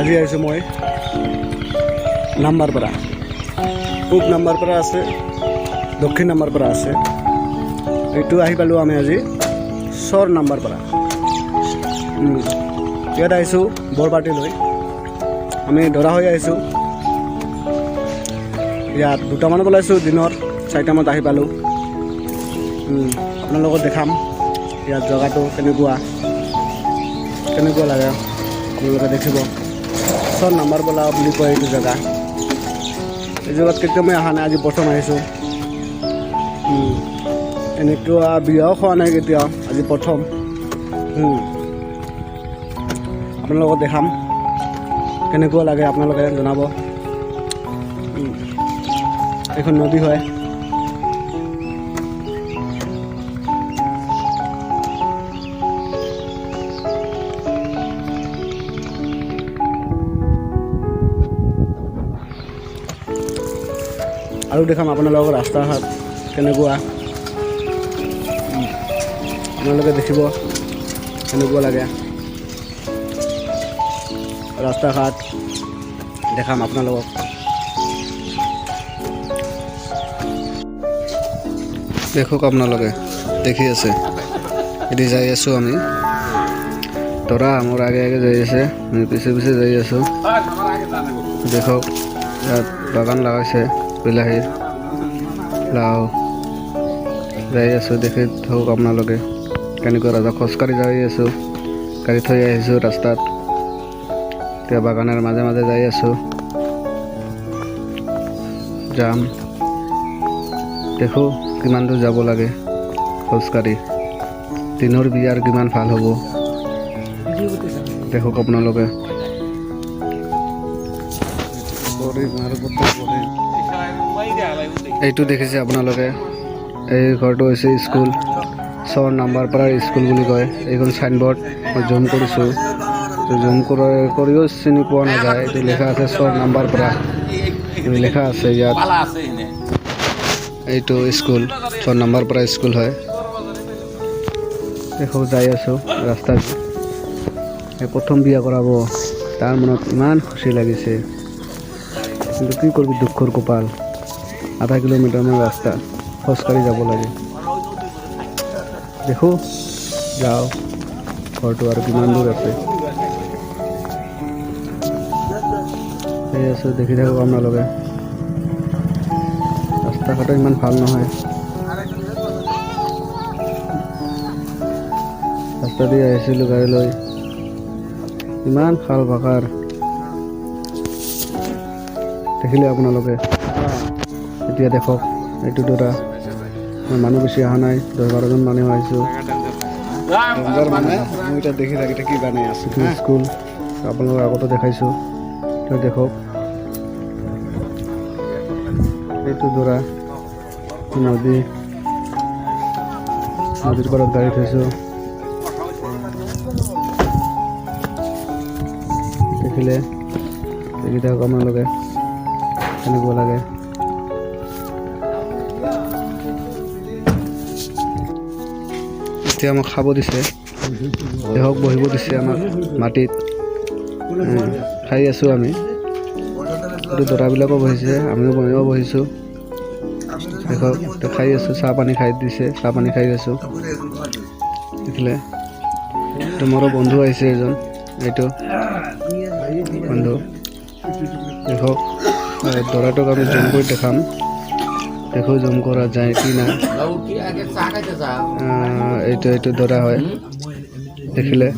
আজি আহিছোঁ মই নাম্বাৰপাৰা। পূব নাম্বাৰপাৰা আছে, দক্ষিণ নাম্বাৰপাৰা আছে। এইটো আহি পালোঁ আমি আজি চৰ নাম্বাৰপাৰা। ইয়াত আহিছোঁ বৰপাৰ্টীলৈ। আমি দৰা হৈ আহিছোঁ। ইয়াত 2টামানত ওলাইছোঁ দিনত, 4টামানত আহি পালোঁ। আপোনালোকক দেখাম ইয়াত জেগাটো কেনেকুৱা কেনেকুৱা লাগে, আপোনালোকে দেখিব। চৰ নাম্বাৰপাৰা বুলি কয় এইটো জেগা। এই জেগাত কেতিয়াও মই অহা নাই, আজি প্ৰথম আহিছোঁ। এনেকুৱা বিয়াও খোৱা নাই কেতিয়াও, আজি প্ৰথম। আপোনালোকক দেখাম কেনেকুৱা লাগে, আপোনালোকে জনাব। এইখন নদী হয়। আৰু দেখাম আপোনালোকৰ ৰাস্তা ঘাট কেনেকুৱা, আপোনালোকে দেখিব কেনেকুৱা লাগে। ৰাস্তা ঘাট দেখাম আপোনালোকক। দেখক আপোনালোকে দেখি আছে, এদি যাই আছোঁ আমি। দৰা মোৰ আগে আগে যাই আছে, আমি পিছে পিছে যাই আছোঁ। দেখক, ইয়াত বাগান লগাইছে বিলাহীৰ, লাও। যাই আছোঁ, দেখি থাকক আপোনালোকে কেনেকুৱা ৰাস্তা। খোজকাঢ়ি যাই আছোঁ, গাড়ী থৈ আহিছোঁ ৰাস্তাত। এতিয়া বাগানৰ মাজে মাজে যাই আছোঁ। যাম, দেখোঁ কিমান দূৰ যাব লাগে খোজকাঢ়ি। দিনৰ বিয়াৰ কিমান ভাল হ'ব, দেখক আপোনালোকে। এইটো দেখিছে আপোনালোকে, এই ঘৰটো হৈছে স্কুল, চৰ নাম্বাৰপাৰাৰ স্কুল বুলি কয়। এইখন চাইনবৰ্ড, মই জুম কৰিছোঁ, জুম কৰিও চিনি পোৱা নাযায়। এইটো লেখা আছে চৰ নাম্বাৰপাৰা লেখা আছে ইয়াত। এইটো স্কুল চৰ নাম্বাৰপাৰা স্কুল হয়। দেখক, যাই আছোঁ ৰাস্তাত। এই প্ৰথম বিয়া কৰাব, তাৰ মনত ইমান খুচি লাগিছে, কিন্তু কি কৰিবি, দুখৰ কপাল। আধা কিলোমিটাৰমান ৰাস্তা খোজকাঢ়ি যাব লাগে। দেখোঁ, যাওঁ, ঘৰটো আৰু কিমান দূৰ আছে। সেই আছোঁ, দেখি থাকক আপোনালোকে। ৰাস্তা ঘাটো ইমান ভাল নহয়। ৰাস্তা দি আহিছিলোঁ গাড়ী লৈ, ইমান খাল বাকাৰ দেখিলে আপোনালোকে। এতিয়া দেখক, এইটো দৰা। মানুহ বেছি অহা নাই, 10-12জন মানুহ আহিছোঁ। মানে মই এতিয়া দেখি থাকি কি বানাই আছোঁ। এইটো স্কুল আপোনালোকক আগতে দেখাইছোঁ। এতিয়া দেখক, এইটো দৰা। নদী, নদীৰ পাৰত গাড়ী থৈছোঁ। দেখিলে, দেখি থাকক আপোনালোকে কেনেকুৱা লাগে। এতিয়া আমাক খাব দিছে, দেহক বহিব দিছে আমাক মাটিত। খাই আছোঁ আমি। এইটো দৰাবিলাকো বহিছে, আমিও ময়ো বহিছোঁ। দেখক, এতিয়া খাই আছোঁ, চাহ পানী খাই দিছে, চাহ পানী খাই আছোঁ। দেখিলে, এইটো মোৰো বন্ধু আহিছে এজন, এইটো বন্ধু। দেখক, দৰাটোক আমি জুম কৰি দেখাম। দেখো জুম কৰা যায় কি না। এইটো দৰা হয়, দেখিলে।